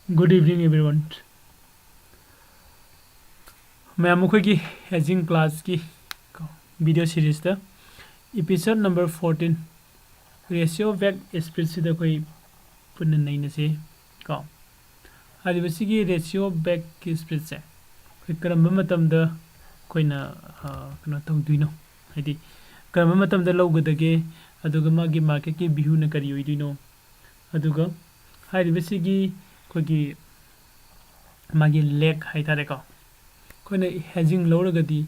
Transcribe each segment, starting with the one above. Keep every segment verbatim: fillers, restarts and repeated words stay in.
Good evening, everyone. ꯃꯌꯥꯝ, ꯑꯩꯈꯣꯏꯒꯤ hedging class ꯀꯤ video series ꯇ episode number fourteen, ratio back spread ꯁꯤꯗ ꯑꯩꯈꯣꯏ ꯄꯨꯟꯅ ꯅꯩꯅꯁꯤ ꯀꯣ꯫ ꯍꯥꯏꯔꯤꯕꯁꯤꯒꯤ ratio back ꯀꯤ spread ꯁꯦ ꯑꯩꯈꯣꯏ ꯀꯔꯝꯕ ꯃꯇꯝꯗ ꯑꯩꯈꯣꯏꯅ, ꯑ, ꯀꯩꯅꯣ ꯇꯧꯗꯣꯏꯅꯣ, ꯍꯥꯏꯗꯤ ꯀꯔꯝꯕ ꯃꯇꯝꯗ ꯂꯧꯒꯗꯒꯦ, ꯑꯗꯨꯒ ꯃꯥꯒꯤ market ꯀꯤ view ꯅ ꯀꯔꯤ ꯑꯣꯏꯗꯣꯏꯅꯣ, ꯑꯗꯨꯒ ꯍꯥꯏꯔꯤꯕꯁꯤꯒꯤ ꯑꯩꯈꯣꯏꯒꯤ ꯃꯥꯒꯤ leg ꯍꯥꯏꯇꯥꯔꯦꯀꯣ, ꯑꯩꯈꯣꯏꯅ hedging ꯂꯧꯔꯒꯗꯤ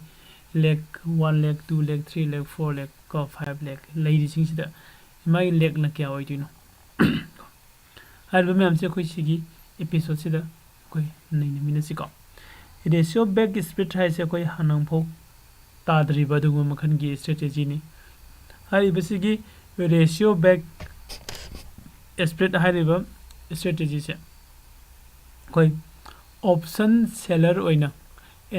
leg one, leg two, leg three, leg four, leg ꯀꯣ, five leg ꯂꯩꯔꯤꯁꯤꯡꯁꯤꯗ ꯃꯥꯒꯤ leg ꯅ ꯀꯌꯥ ꯑꯣꯏꯗꯣꯏꯅꯣ? ꯍꯥꯏꯔꯤꯕ ꯃꯌꯥꯝꯁꯦ ꯑꯩꯈꯣꯏ ꯁꯤꯒꯤ episode ꯁꯤꯗ ꯑꯩꯈꯣꯏ ꯅꯩꯅꯃꯤꯟꯅꯁꯤꯀꯣ꯫ Ratio back spread ꯍꯥꯏꯁꯦ ꯑꯩꯈꯣꯏ ꯍꯥꯟꯅ ꯑꯃꯨꯛꯐꯥꯎ ꯇꯥꯗ꯭ꯔꯤꯕ ꯑꯗꯨꯒꯨꯝꯕ ꯃꯈꯜꯒꯤ strategy ꯅꯤ꯫ ꯍꯥꯏꯔꯤꯕꯁꯤꯒꯤ ratio back spread ꯍꯥꯏꯔꯤꯕ strategy ꯁꯦ ꯑꯩꯈꯣꯏ option seller ꯑꯣꯏꯅ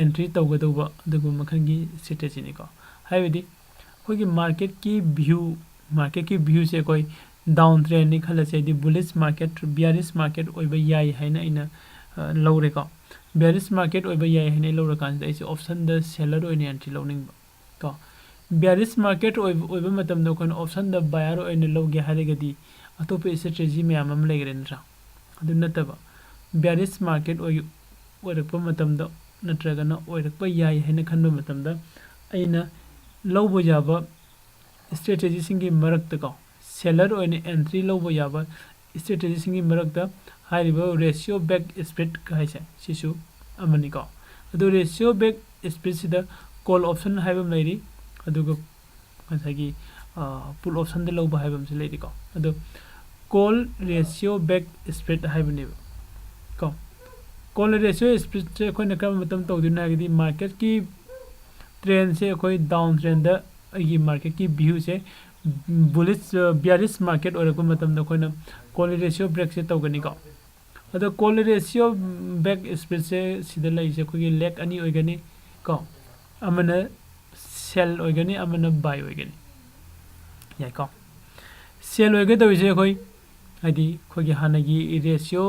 entry ꯇꯧꯒꯗꯧꯕ ꯑꯗꯨꯒꯨꯝꯕ ꯃꯈꯜꯒꯤ strategy ꯅꯤꯀꯣ꯫ ꯍꯥꯏꯕꯗꯤ ꯑꯩꯈꯣꯏꯒꯤ market ꯀꯤ view, market ꯀꯤ view ꯁꯦ ꯑꯩꯈꯣꯏ down trend ꯅꯤ ꯈꯜꯂꯁꯦ, ꯍꯥꯏꯗꯤ bullish market, bearish market ꯑꯣꯏꯕ ꯌꯥꯏ ꯍꯥꯏꯅ ꯑꯩꯅ, ꯑ, ꯂꯧꯔꯦꯀꯣ꯫ Bearish market ꯑꯣꯏꯕ ꯌꯥꯏ ꯍꯥꯏꯅ ꯑꯩ ꯂꯧꯔꯀꯥꯟꯁꯤꯗ ꯑꯩꯁꯦ option ꯗ seller ꯑꯣꯏꯅ entry ꯂꯧꯅꯤꯡꯕ ꯀꯣ꯫ Bearish market ꯑꯣꯏꯕ, ꯑꯣꯏꯕ ꯃꯇꯝꯗ ꯑꯩꯈꯣꯏꯅ option ꯗ buyer ꯑꯣꯏꯅ ꯂꯧꯒꯦ ꯍꯥꯏꯔꯒꯗꯤ ꯑꯇꯣꯞꯄ strategy ꯃꯌꯥꯝ ꯑꯃ ꯂꯩꯈ꯭ꯔꯦ ꯅꯠꯇ꯭ꯔꯥ? ꯑꯗꯨ ꯅꯠꯇꯕ bearish market ꯑꯣꯏ-, ꯑꯣꯏꯔꯛꯄ ꯃꯇꯝꯗ ꯅꯠꯇ꯭ꯔꯒꯅ ꯑꯣꯏꯔꯛꯄ ꯌꯥꯏ ꯍꯥꯏꯅ ꯈꯟꯕ ꯃꯇꯝꯗ ꯑꯩꯅ ꯂꯧꯕ ꯌꯥꯕ strategy ꯁꯤꯡꯒꯤ ꯃꯔꯛꯇꯀꯣ, seller ꯑꯣꯏꯅ entry ꯂꯧꯕ ꯌꯥꯕ strategy ꯁꯤꯡꯒꯤ ꯃꯔꯛꯇ ꯍꯥꯏꯔꯤꯕ ratio back spread ꯍꯥꯏꯁꯦ ꯁꯤꯁꯨ ꯑꯃꯅꯤꯀꯣ꯫ ꯑꯗꯨ ratio back spread ꯁꯤꯗ call option ꯍꯥꯏꯕ ꯑꯃ ꯂꯩꯔꯤ, ꯑꯗꯨꯒ ꯉꯁꯥꯏꯒꯤ, ꯑ, put option ꯗ ꯂꯧꯕ ꯍꯥꯏꯕ ꯑꯃꯁꯨ ꯂꯩꯔꯤꯀꯣ꯫ ꯑꯗꯣ call ratio back spread ꯍꯥꯏꯕꯅꯦꯕ ꯀꯣ꯫ Call ratio spread ꯁꯦ ꯑꯩꯈꯣꯏꯅ ꯀꯔꯝꯕ ꯃꯇꯝ ꯇꯧꯗꯣꯏꯅꯣ ꯍꯥꯏꯔꯒꯗꯤ market ꯀꯤ trend ꯁꯦ ꯑꯩꯈꯣꯏ down trend ꯗ ꯑꯩꯒꯤ market ꯀꯤ view ꯁꯦ bullish, ꯑ, bearish market ꯑꯣꯏꯔꯛꯄ ꯃꯇꯝꯗ ꯑꯩꯈꯣꯏꯅ call ratio back ꯁꯦ ꯇꯧꯒꯅꯤꯀꯣ꯫ ꯑꯗꯣ call ratio back spread ꯁꯦ ꯁꯤꯗ ꯂꯩꯔꯤꯁꯦ ꯑꯩꯈꯣꯏꯒꯤ leg ꯑꯅꯤ ꯑꯣꯏꯒꯅꯤ ꯀꯣ, ꯑꯃꯅ sell ꯑꯣꯏꯒꯅꯤ, ꯑꯃꯅ buy ꯑꯣꯏꯒꯅꯤ꯫ ꯌꯥꯏꯀꯣ? Sell ꯑꯣꯏꯒꯗꯧꯔꯤꯁꯦ ꯑꯩꯈꯣꯏ, ꯍꯥꯏꯗꯤ ꯑꯩꯈꯣꯏꯒꯤ ꯍꯥꯟꯅꯒꯤ ratio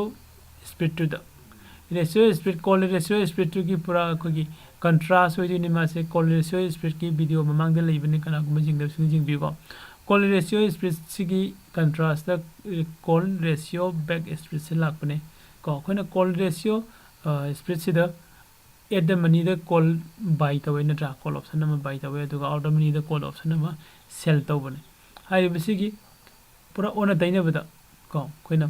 ꯁ꯭ꯄꯤꯠꯇꯨꯗ꯫ ꯔꯦꯁꯤꯑꯣ ꯁ꯭ꯄꯤꯠ, ꯀꯣꯜ ꯔꯦꯁꯤꯑꯣ ꯁ꯭ꯄꯤꯠꯇꯨꯒꯤ ꯄꯨꯔꯥ ꯑꯩꯈꯣꯏꯒꯤ ꯀꯟꯇ꯭ꯔꯥꯁ ꯑꯣꯏꯗꯣꯏꯅꯤ ꯃꯥꯁꯦ꯫ ꯀꯣꯜ ꯔꯦꯁꯤꯑꯣ ꯁ꯭ꯄꯤꯠꯀꯤ ꯚꯤꯗꯤꯑꯣ ꯃꯃꯥꯡꯗ ꯂꯩꯕꯅꯤ, ꯀꯅꯥꯒꯨꯝꯕ ꯌꯦꯡꯗꯕꯁꯤꯡꯅ ꯌꯦꯡꯕꯤꯌꯨꯀꯣ꯫ ꯀꯣꯜ ꯔꯦꯁꯤꯑꯣ ꯁ꯭ꯄꯤꯠꯁꯤꯒꯤ ꯀꯟꯇ꯭ꯔꯥꯁꯇ ꯀꯣꯜ ꯔꯦꯁꯤꯑꯣ ꯕꯦꯛ ꯁ꯭ꯄꯤꯠꯁꯦ ꯂꯥꯛꯄꯅꯦ ꯀꯣ꯫ ꯑꯩꯈꯣꯏꯅ ꯀꯣꯜ ꯔꯦꯁꯤꯑꯣ ꯁ꯭ꯄꯤꯠꯁꯤꯗ ꯑꯦꯠ ꯗ ꯃꯅꯤꯗ ꯀꯣꯜ ꯕꯥꯏ ꯇꯧꯋꯦ ꯅꯠꯇ꯭ꯔꯥ? ꯀꯣꯜ ꯑꯣꯞꯁꯟ ꯑꯃ ꯕꯥꯏ ꯇꯧꯋꯦ, ꯑꯗꯨꯒ ꯑꯥꯎꯠ ꯗ ꯃꯅꯤꯗ ꯀꯣꯜ ꯑꯣꯞꯁꯟ ꯑꯃ ꯁꯦꯜ ꯇꯧꯕꯅꯦ꯫ ꯍꯥꯏꯔꯤꯕꯁꯤꯒꯤ ꯄꯨꯔꯥ ꯑꯣꯟꯅ ꯇꯩꯅꯕꯗ ꯀꯣ, ꯑꯩꯈꯣꯏꯅ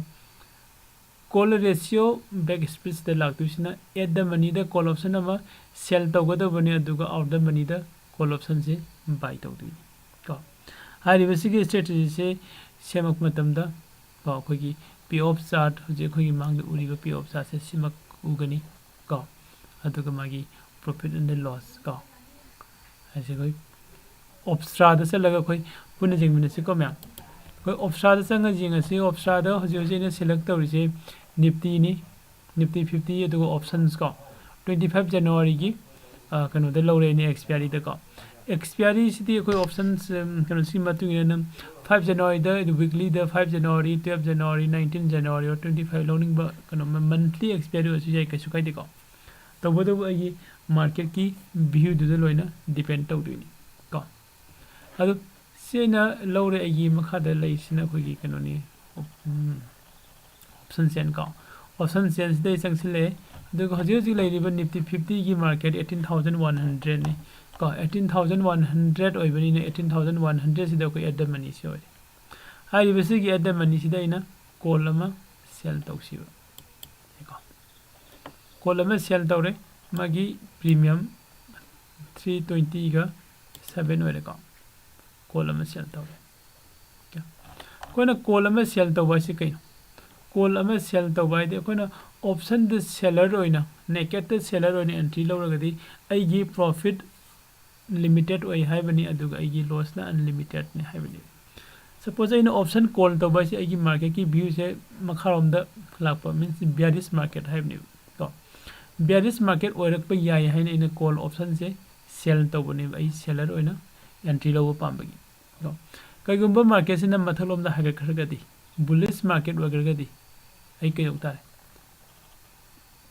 ꯀꯣꯜ ꯔꯦꯁꯤꯑꯣ ꯕꯦꯛ ꯁ꯭ꯄꯤꯠꯁꯤꯗ ꯂꯥꯛꯇꯣꯏꯁꯤꯅ ꯑꯦꯠ ꯗ ꯃꯅꯤꯗ ꯀꯣꯜ ꯑꯣꯞꯁꯟ ꯑꯃ ꯁꯦꯜ ꯇꯧꯒꯗꯕꯅꯤ, ꯑꯗꯨꯒ ꯑꯥꯎꯠ ꯗ ꯃꯅꯤꯗ ꯀꯣꯜ ꯑꯣꯞꯁꯟꯁꯤ ꯕꯥꯏ ꯇꯧꯗꯣꯏꯅꯤ ꯀꯣ꯫ ꯍꯥꯏꯔꯤꯕꯁꯤꯒꯤ ꯁ꯭ꯇ꯭ꯔꯦꯇꯦꯖꯤꯁꯦ ꯁꯦꯝꯃꯛꯄ ꯃꯇꯝꯗ ꯀꯣ, ꯑꯩꯈꯣꯏꯒꯤ ꯄꯦ ꯑꯣꯐ ꯆꯥꯔꯠ, ꯍꯧꯖꯤꯛ ꯑꯩꯈꯣꯏꯒꯤ ꯃꯥꯡꯗ ꯎꯔꯤꯕ ꯄꯦ ꯑꯣꯐ ꯆꯥꯔꯠꯁꯦ ꯁꯤꯃꯛ ꯎꯒꯅꯤ ꯀꯣ꯫ ꯑꯗꯨꯒ ꯃꯥꯒꯤ profit and loss ꯀꯣ꯫ ꯍꯥꯏꯁꯦ ꯑꯩꯈꯣꯏ ꯑꯣꯞꯁꯇ꯭ꯔꯥꯗ ꯆꯠꯂꯒ ꯑꯩꯈꯣꯏ ꯄꯨꯟꯅ ꯌꯦꯡꯃꯤꯟꯅꯁꯤꯀꯣ ꯃꯌꯥꯝ꯫ ꯑꯩꯈꯣꯏ ꯑꯣꯞꯁꯇ꯭ꯔꯥꯗ ꯆꯪꯉ ꯌꯦꯡꯉꯁꯤ꯫ ꯑꯣꯞꯁꯇ꯭ꯔꯥꯗ ꯍꯧꯖꯤꯛ ꯍꯧꯖꯤꯛ ꯑꯩꯅ ꯁꯦꯂꯦꯛ ꯇꯧꯔꯤꯁꯦ ꯅꯤꯐꯇꯤꯅꯤ, ꯅꯤꯐꯇꯤ ꯐꯤꯐꯇꯤ, ꯑꯗꯨꯒ ꯑꯣꯞꯁꯟꯁ ꯀꯣ꯫ ꯇ꯭ꯋꯦꯟꯇꯤ ꯐꯥꯏꯚ ꯖꯅꯋꯥꯔꯤꯒꯤ, ꯑ, ꯀꯩꯅꯣꯗ ꯂꯧꯔꯦ ꯑꯩꯅ ꯑꯦꯛꯁꯄꯤꯌꯥꯔꯤꯗ ꯀꯣ꯫ ꯑꯦꯛꯁꯄꯤꯌꯥꯔꯤꯁꯤꯗꯤ ꯑꯩꯈꯣꯏ ꯑꯣꯞꯁꯟꯁ, ꯎꯝ, ꯀꯩꯅꯣꯁꯤꯒꯤ ꯃꯇꯨꯡ ꯏꯟꯅ ꯅꯪ ꯐꯥꯏꯚ ꯖꯅꯋꯥꯔꯤꯗ, ꯋꯤꯛꯂꯤꯗ five January, twelve January, nineteen January, or twenty five ꯂꯧꯅꯤꯡꯕ ꯀꯩꯅꯣ ꯃꯟꯊꯂꯤ ꯑꯦꯛꯁꯄꯤꯌꯥꯔꯤ ꯑꯣꯏꯔꯁꯨ ꯌꯥꯏ, ꯀꯩꯁꯨ ꯀꯥꯏꯗꯦꯀꯣ꯫ ꯇꯧꯕꯇꯕꯨ ꯑꯩꯒꯤ ꯃꯥꯔꯀꯦꯠꯀꯤ ꯚ꯭ꯌꯨꯗꯨꯗ ꯂꯣꯏꯅ ꯗꯤꯄꯦꯟ ꯇꯧꯗꯣꯏꯅꯤ ꯀꯣ꯫ ꯑꯗꯨ ꯁꯤ ꯑꯩꯅ ꯂꯧꯔꯦ, ꯑꯩꯒꯤ ꯃꯈꯥꯗ ꯂꯩꯁꯤꯅ ꯑꯩꯈꯣꯏꯒꯤ ꯀꯩꯅꯣꯅꯤ, ꯎꯝ, ꯑꯣꯞꯁꯟ ꯆꯦꯟ ꯀꯣ꯫ ꯑꯣꯞꯁꯟ ꯆꯦꯟꯁꯤꯗ ꯑꯩ ꯆꯪꯁꯤꯜꯂꯛꯑꯦ꯫ ꯑꯗꯨꯒ ꯍꯧꯖꯤꯛ ꯍꯧꯖꯤꯛ ꯂꯩꯔꯤꯕ Nifty ꯐꯤꯐꯇꯤꯒꯤ market eighteen thousand one hundredꯅꯤ ꯀꯣ꯫ Eighteen thousand one hundred ꯑꯣꯏꯕꯅꯤꯅ eighteen thousand one hundredꯁꯤꯗ ꯑꯩꯈꯣꯏ ꯑꯦꯠ ꯗ ꯃꯅꯤꯁꯤ ꯑꯣꯏꯔꯦ꯫ ꯍꯥꯏꯔꯤꯕꯁꯤꯒꯤ ꯑꯦꯠ ꯗ ꯃꯅꯤꯁꯤꯗ ꯑꯩꯅ ꯀꯣꯜ ꯑꯃ ꯁꯦꯜ ꯇꯧꯁꯤꯕ꯫ ꯀꯣ꯫ ꯀꯣꯜ ꯑꯃ ꯁꯦꯜ ꯇꯧꯔꯦ, ꯃꯥꯒꯤ ꯄ꯭ꯔꯤꯃꯤꯌꯝ three twentyꯒ seven ꯑꯣꯏꯔꯦꯀꯣ꯫ ꯀꯣꯜ ꯑꯃ ꯁꯦꯜ ꯇꯧꯔꯦ꯫ ꯑꯣꯀꯦ꯫ ꯑꯩꯈꯣꯏꯅ ꯀꯣꯜ ꯑꯃ ꯁꯦꯜ ꯇꯧꯕ ꯍꯥꯏꯁꯤ ꯀꯩꯅꯣ? ꯀꯣꯜ ꯑꯃ ꯁꯦꯜ ꯇꯧꯕ ꯍꯥꯏꯗꯤ ꯑꯩꯈꯣꯏꯅ ꯑꯣꯞꯁꯟꯗ ꯁꯦꯂꯔ ꯑꯣꯏꯅ, ꯅꯦꯀꯦꯠꯇ ꯁꯦꯂꯔ ꯑꯣꯏꯅ ꯑꯦꯟꯇ꯭ꯔꯤ ꯂꯧꯔꯒꯗꯤ ꯑꯩꯒꯤ ꯄ꯭ꯔꯣꯐꯤꯠ ꯂꯤꯃꯤꯇꯦꯠ ꯑꯣꯏ ꯍꯥꯏꯕꯅꯤ, ꯑꯗꯨꯒ ꯑꯩꯒꯤ ꯂꯣꯁꯅ ꯑꯟꯂꯤꯃꯤꯇꯦꯠꯅꯤ ꯍꯥꯏꯕꯅꯤ꯫ ꯁꯄꯣꯁ ꯑꯩꯅ ꯑꯣꯞꯁꯟ ꯀꯣꯜ ꯇꯧꯕ ꯍꯥꯏꯁꯦ ꯑꯩꯒꯤ ꯃꯥꯔꯀꯦꯠꯀꯤ ꯚ꯭ꯌꯨꯁꯦ ꯃꯈꯥꯔꯣꯝꯗ ꯂꯥꯛꯄ, ꯃꯤꯟꯁ ꯕꯤꯌꯥꯔꯤꯁ ꯃꯥꯔꯀꯦꯠ ꯍꯥꯏꯕꯅꯦꯕ ꯀꯣ꯫ ꯕꯤꯌꯥꯔꯤꯁ ꯃꯥꯔꯀꯦꯠ ꯑꯣꯏꯔꯛꯄ ꯌꯥꯏ ꯍꯥꯏꯅ ꯑꯩꯅ ꯀꯣꯜ ꯑꯣꯞꯁꯟꯁꯦ ꯁꯦꯜ ꯇꯧꯕꯅꯦꯕ, ꯑꯩ ꯁꯦꯂꯔ ꯑꯣꯏꯅ ꯑꯦꯟꯇ꯭ꯔꯤ ꯂꯧꯕ ꯄꯥꯝꯕꯒꯤ ꯀꯣ꯫ ꯀꯩꯒꯨꯝꯕ ꯃꯥꯔꯀꯦꯠꯁꯤꯅ ꯃꯊꯛꯂꯣꯝꯗ ꯍꯥꯏꯒꯠꯈ꯭ꯔꯒꯗꯤ, ꯕꯨꯂꯤꯁ ꯃꯥꯔꯀꯦꯠ ꯑꯣꯏꯈ꯭ꯔꯒꯗꯤ ꯑꯩ ꯀꯩꯗꯧ ꯇꯥꯔꯦ?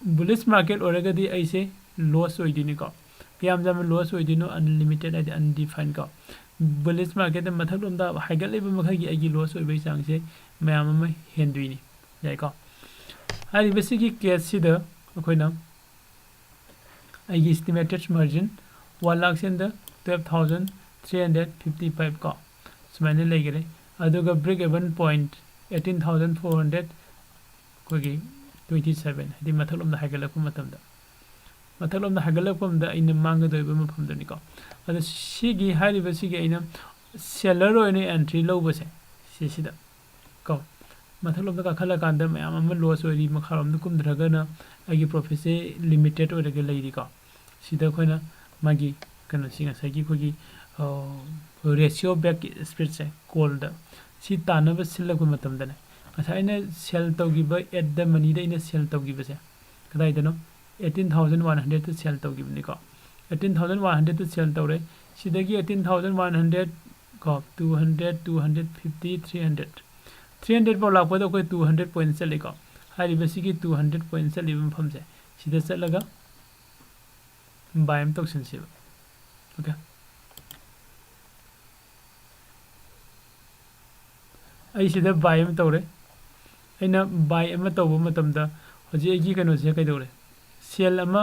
Bullish market ꯑꯣꯏꯔꯒꯗꯤ ꯑꯩꯁꯦ loss ꯑꯣꯏꯗꯣꯏꯅꯤꯀꯣ꯫ ꯀꯌꯥꯝ ꯌꯥꯝꯅ loss ꯑꯣꯏꯗꯣꯏꯅꯣ? Unlimited ꯍꯥꯏꯗꯤ undefined ꯀꯣ꯫ Bullish marketꯇ ꯃꯊꯛꯂꯣꯝꯗ ꯍꯥꯏꯒꯠꯂꯤꯕ ꯃꯈꯩꯒꯤ ꯑꯩꯒꯤ loss ꯑꯣꯏꯕꯒꯤ ꯆꯥꯡꯁꯦ ꯃꯌꯥꯝ ꯑꯃ ꯍꯦꯟꯗꯣꯏꯅꯤ꯫ ꯌꯥꯏꯀꯣ? ꯍꯥꯏꯔꯤꯕꯁꯤꯒꯤ caseꯁꯤꯗ ꯑꯩꯈꯣꯏꯅ ꯑꯩꯒꯤ estimated margin one lakh and twelve thousand three hundred fifty five ꯀꯣ, ꯁꯨꯃꯥꯏꯅ ꯂꯩꯈꯔꯦ꯫ ꯑꯗꯨꯒ break even point eighteen thousand four hundred, ꯑꯩꯈꯣꯏꯒꯤ twenty seven, ꯍꯥꯏꯗꯤ ꯃꯊꯛꯂꯣꯝꯗ ꯍꯥꯏꯒꯠꯂꯛꯄ ꯃꯇꯝꯗ, ꯃꯊꯛꯂꯣꯝꯗ ꯍꯥꯏꯒꯠꯂꯛꯄ ꯃꯇꯝꯗ ꯑꯩꯅ ꯃꯥꯡꯒꯗꯧꯔꯤꯕ ꯃꯐꯝꯗꯨꯅꯤꯀꯣ꯫ ꯑꯗꯣ ꯁꯤꯒꯤ ꯍꯥꯏꯔꯤꯕꯁꯤꯒꯤ ꯑꯩꯅ seller ꯑꯣꯏꯅ entry ꯂꯧꯕꯁꯦ ꯁꯤꯁꯤꯗ ꯀꯣ, ꯃꯊꯛꯂꯣꯝꯗ ꯀꯥꯈꯠꯂꯀꯥꯟꯗ ꯃꯌꯥꯝ ꯑꯃ loss ꯑꯣꯏꯔꯤ, ꯃꯈꯥꯔꯣꯝꯗ ꯀꯨꯝꯊꯔꯒꯅ ꯑꯩꯒꯤ profitꯁꯦ limited ꯑꯣꯏꯔꯒ ꯂꯩꯔꯤꯀꯣ꯫ ꯁꯤꯗ ꯑꯩꯈꯣꯏꯅ ꯃꯥꯒꯤ ꯀꯩꯅꯣꯁꯤ, ꯉꯁꯥꯏꯒꯤ ꯑꯩꯈꯣꯏꯒꯤ, ꯑ, ratio back spreadꯁꯦ callꯗ, ꯁꯤ ꯇꯥꯅꯕ ꯁꯤꯜꯂꯛꯄ ꯃꯇꯝꯗꯅꯦ, ꯉꯁꯥꯏ ꯑꯩꯅ sell ꯇꯧꯈꯤꯕ, at the moneyꯗ ꯑꯩꯅ sell ꯇꯧꯈꯤꯕꯁꯦ ꯀꯗꯥꯏꯗꯅꯣ? Eighteen thousand one hundredꯇ sell ꯇꯧꯈꯤꯕꯅꯤꯀꯣ꯫ Eighteen thousand one hundredꯇ sell ꯇꯧꯔꯦ꯫ ꯁꯤꯗꯒꯤ eighteen thousand one hundred ꯀꯣ, two hundred, two hundred fifty, three hundred, three hundred ꯐꯥꯎ ꯂꯥꯛꯄꯗ ꯑꯩꯈꯣꯏ two hundred point ꯆꯠꯂꯤꯀꯣ꯫ ꯍꯥꯏꯔꯤꯕꯁꯤꯒꯤ two hundred point ꯆꯠꯂꯤꯕ ꯃꯐꯝꯁꯦ, ꯁꯤꯗ ꯆꯠꯂꯒ buy ꯑꯃ ꯇꯧꯁꯤꯟꯁꯦꯕ꯫ Okay, ꯑꯩ ꯁꯤꯗ buy ꯑꯃ ꯇꯧꯔꯦ꯫ ꯑꯩꯅ buy ꯑꯃ ꯇꯧꯕ ꯃꯇꯝꯗ ꯍꯧꯖꯤꯛ ꯑꯩꯒꯤ ꯀꯩꯅꯣꯁꯦ ꯀꯩꯗꯧꯔꯦ? Sell ꯑꯃ,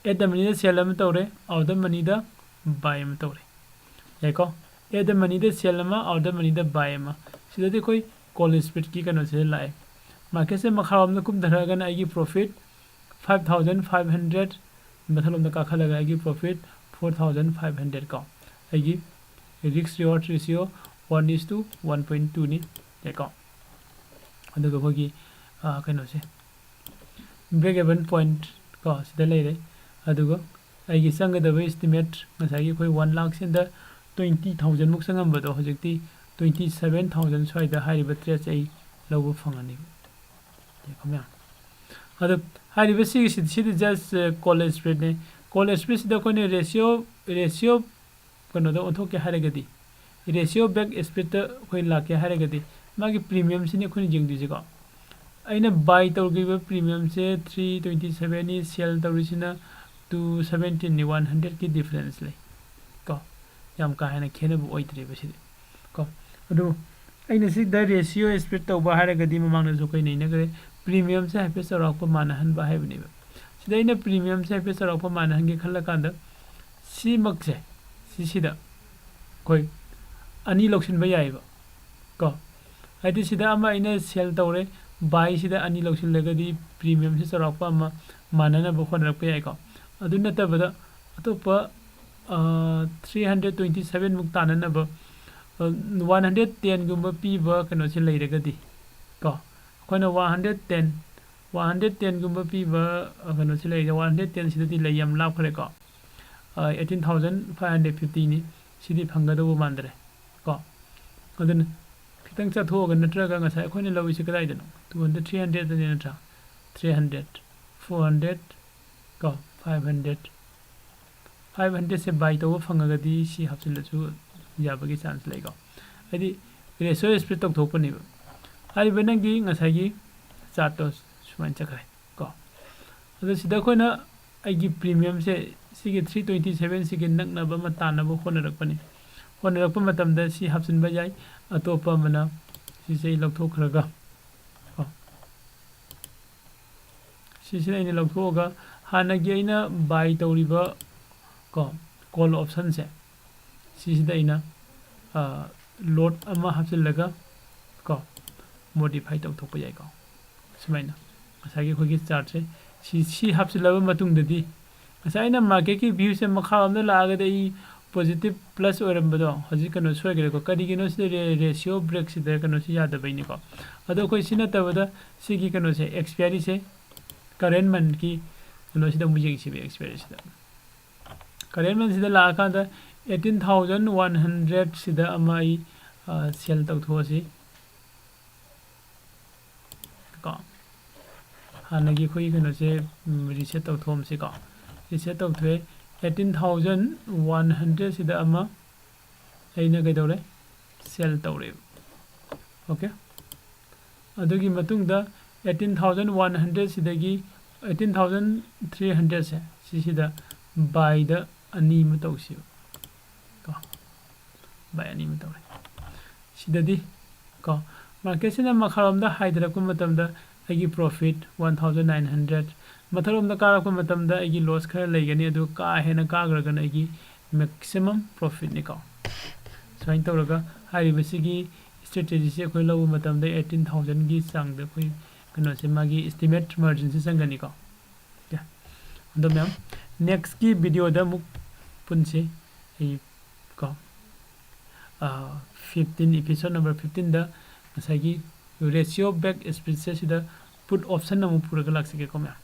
at the moneyꯗ sell ꯑꯃ ꯇꯧꯔꯦ, out the moneyꯗ buy ꯑꯃ ꯇꯧꯔꯦ꯫ ꯌꯥꯏꯀꯣ? At the moneyꯗ sell ꯑꯃ, out the moneyꯗ buy ꯑꯃ꯫ ꯁꯤꯗꯗꯤ ꯑꯩꯈꯣꯏ call spreadꯀꯤ ꯀꯩꯅꯣꯁꯦ ꯂꯥꯛꯑꯦ꯫ Marketꯁꯦ ꯃꯈꯥꯔꯣꯝꯗ ꯀꯨꯝꯊꯔꯛꯑꯒꯅ ꯑꯩꯒꯤ profit five thousand five hundred, ꯃꯊꯛꯂꯣꯝꯗ ꯀꯥꯈꯠꯂꯒ ꯑꯩꯒꯤ profit four thousand five hundred ꯀꯣ꯫ ꯑꯩꯒꯤ risk reward ratio one is to one point twoꯅꯤ꯫ ꯌꯥꯏꯀꯣ? ꯑꯗꯨꯒ ꯑꯩꯈꯣꯏꯒꯤ, ꯑ, ꯀꯩꯅꯣꯁꯦ, break even point ꯀꯣ, ꯁꯤꯗ ꯂꯩꯔꯦ꯫ ꯑꯗꯨꯒ ꯑꯩꯒꯤ ꯆꯪꯒꯗꯕ estimate, ꯉꯁꯥꯏꯒꯤ ꯑꯩꯈꯣꯏ one lakh ꯁꯤꯗ twenty thousandꯃꯨꯛ ꯆꯪꯉꯝꯕꯗꯣ, ꯍꯧꯖꯤꯛꯇꯤ twenty seven thousand ꯁ꯭ꯋꯥꯏꯗ ꯍꯥꯏꯔꯤꯕ tradeꯁꯦ ꯑꯩ ꯂꯧꯕ ꯐꯪꯉꯅꯤ꯫ ꯌꯦꯡꯉꯣ ꯃꯌꯥꯝ꯫ ꯑꯗꯣ ꯍꯥꯏꯔꯤꯕ ꯁꯤꯒꯤꯁꯤ, ꯁꯤꯗꯤ just, ꯑ, call spreadꯅꯦ꯫ Call spreadꯁꯤꯗ ꯑꯩꯈꯣꯏꯅ ratio, ratio ꯀꯩꯅꯣꯗ ꯑꯣꯟꯊꯣꯛꯀꯦ ꯍꯥꯏꯔꯒꯗꯤ, ratio back spreadꯇ ꯑꯩꯈꯣꯏ ꯂꯥꯛꯀꯦ ꯍꯥꯏꯔꯒꯗꯤ, ꯃꯥꯒꯤ premiumꯁꯤꯅꯤ ꯑꯩꯈꯣꯏꯅ ꯌꯦꯡꯗꯣꯏꯁꯦꯀꯣ꯫ ꯑꯩꯅ ꯕꯥꯏ ꯇꯧꯈꯤꯕ ꯄ꯭ꯔꯤꯃꯤꯌꯝꯁꯦ ꯊ꯭ꯔꯤ ꯇ꯭ꯋꯦꯟꯇꯤ ꯁꯕꯦꯟꯅꯤ, ꯁꯦꯜ ꯇꯧꯔꯤꯁꯤꯅ ꯇꯨ ꯁꯕꯦꯟꯇꯤꯟꯅꯤ, ꯋꯥꯟ ꯍꯟꯗ꯭ꯔꯦꯠꯀꯤ ꯗꯤꯐ꯭ꯔꯦꯟꯁ ꯂꯩ ꯀꯣ꯫ ꯌꯥꯝ ꯀꯥ ꯍꯦꯟꯅ ꯈꯦꯠꯅꯕ ꯑꯣꯏꯗ꯭ꯔꯦꯕ ꯁꯤꯗꯤ ꯀꯣ꯫ ꯑꯗꯨ ꯑꯩꯅ ꯁꯤꯗ ꯔꯦꯁꯤꯌꯣ ꯁ꯭ꯄ꯭ꯂꯤꯠ ꯇꯧꯕ ꯍꯥꯏꯔꯒꯗꯤ ꯃꯃꯥꯡꯗꯁꯨ ꯑꯩꯈꯣꯏ ꯅꯩꯅꯈ꯭ꯔꯦ, ꯄ꯭ꯔꯤꯃꯤꯌꯝꯁꯦ ꯍꯥꯏꯐꯦꯠ ꯆꯥꯎꯔꯥꯛꯄ ꯃꯥꯟꯅꯍꯟꯕ ꯍꯥꯏꯕꯅꯦꯕ꯫ ꯁꯤꯗ ꯑꯩꯅ ꯄ꯭ꯔꯤꯃꯤꯌꯝꯁꯦ ꯍꯥꯏꯐꯦꯠ ꯆꯥꯎꯔꯥꯛꯄ ꯃꯥꯟꯅꯍꯟꯒꯦ ꯈꯜꯂꯀꯥꯟꯗ ꯁꯤꯃꯛꯁꯦ, ꯁꯤꯁꯤꯗ ꯑꯩꯈꯣꯏ ꯑꯅꯤ ꯂꯧꯁꯤꯟꯕ ꯌꯥꯏꯑꯕ ꯀꯣ꯫ ꯍꯥꯏꯗꯤ ꯁꯤꯗ ꯑꯃ ꯑꯩꯅ ꯁꯦꯜ ꯇꯧꯔꯦ, ꯕꯥꯏꯁꯤꯗ ꯑꯅꯤ ꯂꯧꯁꯤꯜꯂꯒꯗꯤ ꯄ꯭ꯔꯤꯃꯤꯌꯝꯁꯤ ꯆꯥꯎꯔꯥꯛꯄ ꯑꯃ ꯃꯥꯟꯅꯅꯕ ꯍꯣꯠꯅꯔꯛꯄ ꯌꯥꯏꯀꯣ꯫ ꯑꯗꯨ ꯅꯠꯇꯕꯗ ꯑꯇꯣꯞꯄ ꯊ꯭ꯔꯤ ꯍꯟꯗ꯭ꯔꯦꯠ ꯇ꯭ꯋꯦꯟꯇꯤ ꯁꯕꯦꯟꯃꯨꯛ ꯇꯥꯅꯅꯕ ꯋꯥꯟ ꯍꯟꯗ꯭ꯔꯦꯠ ꯇꯦꯟꯒꯨꯝꯕ ꯄꯤꯕ ꯀꯩꯅꯣꯁꯦ ꯂꯩꯔꯒꯗꯤ ꯀꯣ, ꯑꯩꯈꯣꯏꯅ one hundred ten, one hundred ꯇꯦꯟꯒꯨꯝꯕ ꯄꯤꯕ ꯀꯩꯅꯣꯁꯦ ꯂꯩꯔꯦ꯫ ꯋꯥꯟ ꯍꯟꯗ꯭ꯔꯦꯠ ꯇꯦꯟꯁꯤꯗꯗꯤ ꯂꯩ, ꯌꯥꯝ ꯂꯥꯞꯈ꯭ꯔꯦꯀꯣ꯫ ꯑꯩꯠꯇꯤꯟ ꯊꯥꯎꯖꯟ ꯐꯥꯏꯚ ꯍꯟꯗ꯭ꯔꯦꯠ ꯐꯤꯐꯇꯤꯅꯤ꯫ ꯁꯤꯗꯤ ꯐꯪꯒꯗꯧꯕ ꯃꯥꯟꯗ꯭ꯔꯦ ꯀꯣ꯫ ꯑꯗꯨꯅ ꯈꯤꯇꯪ ꯆꯠꯊꯣꯛꯑꯒ, ꯅꯠꯇ꯭ꯔꯒ ꯉꯁꯥꯏ ꯑꯩꯈꯣꯏꯅ ꯂꯧꯔꯤꯁꯦ ꯀꯗꯥꯏꯗꯅꯣ? ꯇꯨ ꯍꯟꯗ꯭ꯔꯦꯠ, ꯊ꯭ꯔꯤ ꯍꯟꯗ꯭ꯔꯦꯠꯇꯅꯤ ꯅꯠꯇ꯭ꯔꯥ? ꯊ꯭ꯔꯤ ꯍꯟꯗ꯭ꯔꯦꯠ, ꯐꯣꯔ ꯍꯟꯗ꯭ꯔꯦꯠ ꯀꯣ, ꯐꯥꯏꯚ ꯍꯟꯗ꯭ꯔꯦꯠ꯫ ꯐꯥꯏꯚ ꯍꯟꯗ꯭ꯔꯦꯠꯁꯦ ꯕꯥꯏ ꯇꯧꯕ ꯐꯪꯉꯒꯗꯤ ꯁꯤ ꯍꯥꯞꯆꯤꯜꯂꯁꯨ ꯌꯥꯕꯒꯤ ꯆꯥꯟꯁ ꯂꯩꯀꯣ꯫ ꯍꯥꯏꯗꯤ ꯔꯦꯁꯤꯌꯣ ꯁ꯭ꯄ꯭ꯂꯤꯠ ꯇꯧꯊꯣꯛꯄꯅꯦꯕ꯫ ꯍꯥꯏꯔꯤꯕ ꯅꯪꯒꯤ ꯉꯁꯥꯏꯒꯤ ꯆꯥꯔꯠꯇꯣ ꯁꯨꯃꯥꯏꯅ ꯆꯠꯈ꯭ꯔꯦ ꯀꯣ꯫ ꯑꯗꯣ ꯁꯤꯗ ꯑꯩꯈꯣꯏꯅ ꯑꯩꯒꯤ ꯄ꯭ꯔꯤꯃꯤꯌꯝꯁꯦ ꯁꯤꯒꯤ ꯊ꯭ꯔꯤ ꯇ꯭ꯋꯦꯟꯇꯤ ꯁꯕꯦꯟꯁꯤꯒꯤ ꯅꯛꯅꯕ ꯑꯃ ꯇꯥꯟꯅꯕ ꯍꯣꯠꯅꯔꯛꯄꯅꯤ꯫ ꯍꯣꯠꯅꯔꯛꯄ ꯃꯇꯝꯗ ꯁꯤ ꯍꯥꯞꯆꯤꯟꯕ ꯌꯥꯏ, ꯑꯇꯣꯞꯄ ꯑꯃꯅ ꯁꯤꯁꯦ ꯑꯩ ꯂꯧꯊꯣꯛꯈ꯭ꯔꯒ ꯀꯣ, ꯁꯤꯁꯤꯗ ꯑꯩꯅ ꯂꯧꯊꯣꯛꯑꯒ ꯍꯥꯟꯅꯒꯤ ꯑꯩꯅ ꯕꯥꯏ ꯇꯧꯔꯤꯕ ꯀꯣ, ꯀꯣꯜ ꯑꯣꯞꯁꯟꯁꯦ, ꯁꯤꯁꯤꯗ ꯑꯩꯅ ꯂꯣꯠ ꯑꯃ ꯍꯥꯞꯆꯤꯜꯂꯒ ꯀꯣ, ꯃꯣꯗꯤꯐꯥꯏ ꯇꯧꯊꯣꯛꯄ ꯌꯥꯏꯀꯣ꯫ ꯁꯨꯃꯥꯏꯅ ꯉꯁꯥꯏꯒꯤ ꯑꯩꯈꯣꯏꯒꯤ ꯆꯥꯔꯠꯁꯦ ꯁꯤ, ꯁꯤ ꯍꯥꯞꯆꯤꯜꯂꯕ ꯃꯇꯨꯡꯗꯗꯤ, ꯉꯁꯥꯏ ꯑꯩꯅ ꯃꯥꯔꯀꯦꯠꯀꯤ ꯚ꯭ꯌꯨꯁꯦ ꯃꯈꯥꯔꯣꯝꯗ ꯂꯥꯛꯑꯒꯗꯤ ꯑꯩ ꯄꯣꯖꯤꯇꯤꯞ ꯄ꯭ꯂꯁ ꯑꯣꯏꯔꯝꯕꯗꯣ ꯍꯧꯖꯤꯛ ꯀꯩꯅꯣ ꯁꯣꯏꯈ꯭ꯔꯦꯀꯣ꯫ ꯀꯔꯤꯒꯤꯅꯣ ꯁꯤꯗ ꯔꯦ-, ꯔꯦꯁꯤꯌꯣ ꯕ꯭ꯔꯦꯛꯁꯤꯗ ꯀꯩꯅꯣꯁꯤ ꯌꯥꯗꯕꯩꯅꯤꯀꯣ꯫ ꯑꯗꯣ ꯑꯩꯈꯣꯏ ꯁꯤ ꯅꯠꯇꯕꯗ ꯁꯤꯒꯤ ꯀꯩꯅꯣꯁꯦ, ꯑꯦꯛꯁꯄꯤꯌꯥꯔꯤꯁꯦ, ꯀꯔꯦꯟ ꯃꯟꯠꯀꯤ ꯀꯩꯅꯣꯁꯤꯗ ꯑꯃꯨꯛ ꯌꯦꯡꯁꯤꯕ, ꯑꯦꯛꯁꯄꯤꯌꯥꯔꯤꯁꯤꯗ꯫ ꯀꯔꯦꯟ ꯃꯟꯠꯁꯤꯗ ꯂꯥꯛꯑꯀꯥꯟꯗ eighteen thousand one hundred ꯁꯤꯗ ꯑꯃ ꯑꯩ, ꯑ, ꯁꯦꯜ ꯇꯧꯊꯣꯛꯑꯁꯤ ꯀꯣ꯫ ꯍꯥꯟꯅꯒꯤ ꯑꯩꯈꯣꯏꯒꯤ ꯀꯩꯅꯣꯁꯦ, ꯎꯝ, ꯔꯤꯁꯦꯠ ꯇꯧꯊꯣꯛꯑꯝꯁꯤꯀꯣ꯫ ꯔꯤꯁꯦꯠ ꯇꯧꯊꯣꯛꯑꯦ꯫ Eighteen thousand one hundred ꯁꯤꯗ ꯑꯃ ꯑꯩꯅ ꯀꯩꯗꯧꯔꯦ? ꯁꯦꯜ ꯇꯧꯔꯦꯕ꯫ ꯑꯣꯀꯦ? ꯑꯗꯨꯒꯤ ꯃꯇꯨꯡꯗ eighteen thousand one hundred ꯁꯤꯗꯒꯤ eighteen thousand three hundred ꯁꯦ ꯁꯤꯁꯤꯗ buyꯗ ꯑꯅꯤ ꯑꯃ ꯇꯧꯁꯤꯕ ꯀꯣ, buy ꯑꯅꯤ ꯑꯃ ꯇꯧꯔꯦ꯫ ꯁꯤꯗꯗꯤ ꯀꯣ marketꯁꯤꯅ ꯃꯈꯥꯔꯣꯝꯗ ꯍꯥꯏꯊꯔꯛꯄ ꯃꯇꯝꯗ ꯑꯩꯒꯤ profit one thousand nine hundred, ꯃꯊꯛꯂꯣꯝꯗ ꯀꯥꯔꯛꯄ ꯃꯇꯝꯗ ꯑꯩꯒꯤ loss ꯈꯔ ꯂꯩꯒꯅꯤ, ꯑꯗꯨ ꯀꯥ ꯍꯦꯟꯅ ꯀꯥꯈ꯭ꯔꯒꯅ ꯑꯩꯒꯤ maximum profitꯅꯤꯀꯣ꯫ ꯁꯨꯃꯥꯏꯅ ꯇꯧꯔꯒ ꯍꯥꯏꯔꯤꯕꯁꯤꯒꯤ strategyꯁꯤ ꯑꯩꯈꯣꯏ ꯂꯧꯕ ꯃꯇꯝꯗ eighteen thousandꯒꯤ ꯆꯥꯡꯗ ꯑꯩꯈꯣꯏ ꯀꯩꯅꯣꯁꯦ ꯃꯥꯒꯤ estimate marginꯁꯦ ꯆꯪꯒꯅꯤꯀꯣ꯫ ꯑꯗꯣ ꯃꯌꯥꯝ nextꯀꯤ videoꯗ ꯑꯃꯨꯛ ꯄꯨꯟꯁꯤ꯫ ꯑꯩ ꯀꯣ fifteen episode number fifteenꯗ ꯉꯁꯥꯏꯒꯤ ratio back splitꯁꯦ ꯁꯤꯗ put option ꯑꯃꯨꯛ ꯄꯨꯔꯒ ꯂꯥꯛꯆꯒꯦꯀꯣ ꯃꯌꯥꯝ꯫